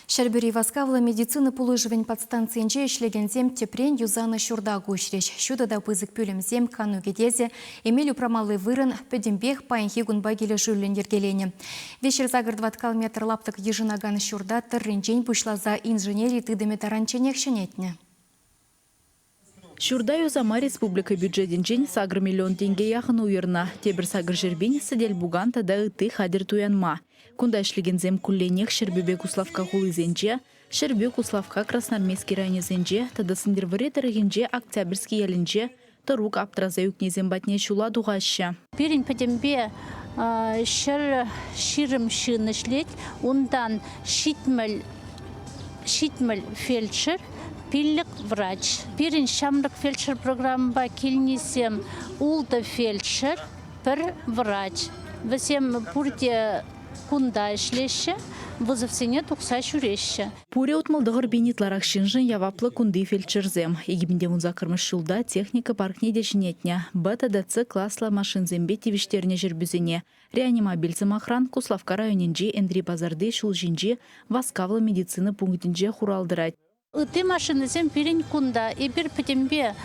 Ҫӗрпӳри васкавлӑ медицина пулӑшӑвӗн подстанцийӗнче ӗҫлекенсем тӗпрен юсанӑ ҫурта куҫрӗҫ. Ҫутӑ та пысӑк пӳлӗмсем, кану кӗтесӗ, эмел упрамалли вырӑн пӗтӗмпех паянхи кунпа килӗшӳллӗн йӗркеленӗ. Виҫҫӗр сакӑр тӑваткал метр лаптӑк йышӑнакан ҫурта тӑрринчен пуҫласа инженери тытӑмӗ таранчченех ҫӗнетнӗ. Ҫурта юсама республика бюджетӗнчен 8 миллион тенке яхӑн уйӑрнӑ. Тепӗр сакӑр ҫӗрпин сӗтел-пукан тата ытти хатӗр туянма. Кунта ӗҫлекенсем кулленех Ҫӗрпӳпе Куславкка хулисенче, Ҫӗрпӳ, Куславкка, Красноармейски районӗсенче тата Сӗнтӗрвӑрри тӑрӑхӗнче Октябрьски ялӗнче тӑрук аптӑраса ӳкнисем патне ҫула тухаҫҫӗ. Пирӗн пӗтӗмпе 120 ҫын ӗҫлет. Унтан 70 фельдшер, пиллӗк врач. Пирӗн ҫамрӑк фельдшер программӑпа килнисем ултӑ фельдшер, пӗр врач. Вӗсем пурте кунта ӗҫлеҫҫӗ, вызовсене тухса ҫӳреҫҫӗ. Пурӗ 69 пин ытларах ҫыншӑн яваплӑ кунти фельдшерсем. 2018 ҫулта техника паркне те ҫӗнетнӗ. Б тата Ц класлӑ машинсемпе тивӗҫтернӗ ҫӗрпӳсене. Реанимобиль, сӑмахран, Куславкка районӗнчи Энтри Пасарти ҫул ҫинчи васкавлӑ медицина пунктӗнче хурал тӑрать. Ытти машинӑсем пирӗн кунта. Эпир пӗтӗмпе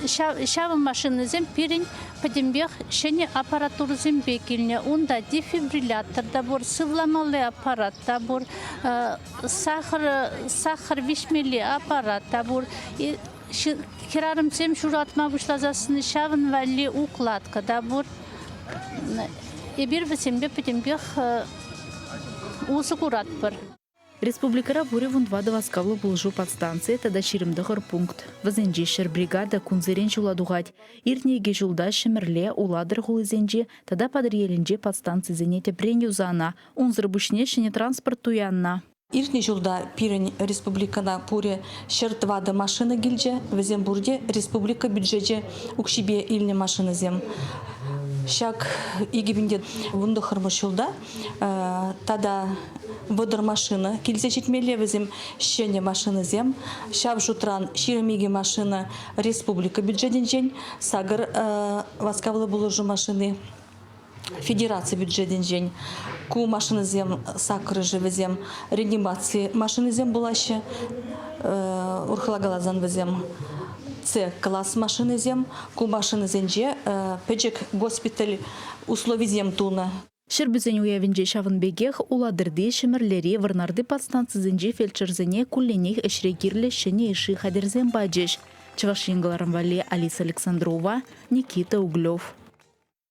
ҫав машинӑсем пирӗн пӗтӗмпех ҫӗнӗ аппаратурӑсемпе килнӗ. Унта дефибриллятор та пур, сывламалли аппарат та пур, сахӑр, сахӑр виҫмелли аппарат та пур. Хӗрарӑмсем ҫуратма пуҫласассӑн ҫавӑн валли укладка та пур. Эпир вӗсемпе пӗтӗмпех усӑ куратпӑр. Республикӑра пурӗ 14 васкавлӑ пулӑшу подстанцийӗ тата 29 пункт. Вӗсенче 100 бригада кунсерен ҫула тухать. Иртнӗ икӗ ҫулта Ҫӗмӗрле, Улатӑр хулисенчи тата Патӑрьелӗнчи подстанцисене тӗпрен юсанӑ. Унсӑр пуҫне ҫӗнӗ транспорт туяннӑ. Иртнӗ ҫулта пирӗн республикӑна пурӗ 104 машина килчӗ. Вӗсем пурте республика бюджечӗ укҫипе илнӗ машинӑсем. Ҫак 2019 ҫулта тата 30 машина килсе ҫитмелле. Вӗсем ҫӗнӗ машинӑсем. Ҫав шутран 22 машина республика бюджетӗнчен, сакӑр васкавлӑ пулӑшу машини федераци бюджетӗнчен. Ку машинӑсем саккӑрӑшӗ вӗсем реанимаци машинисем пулаҫҫӗ. Урӑхла каласан вӗсем С класс машинисем. Ку машинӑсенче пӗчӗк госпиталь условисем тунӑ. Ҫӗрпӳсен уявӗнче ҫавӑн пекех Улатӑрти, Ҫӗмӗрлери, Вӑрнарти подстанцисенчи фельдшерсене кулленех ӗҫре кирлӗ ҫӗнӗ йышши хатӗрсем пачӗҫ. Чӑваш Ен кӑларӑм валли Алиса Александрова, Никита Углев.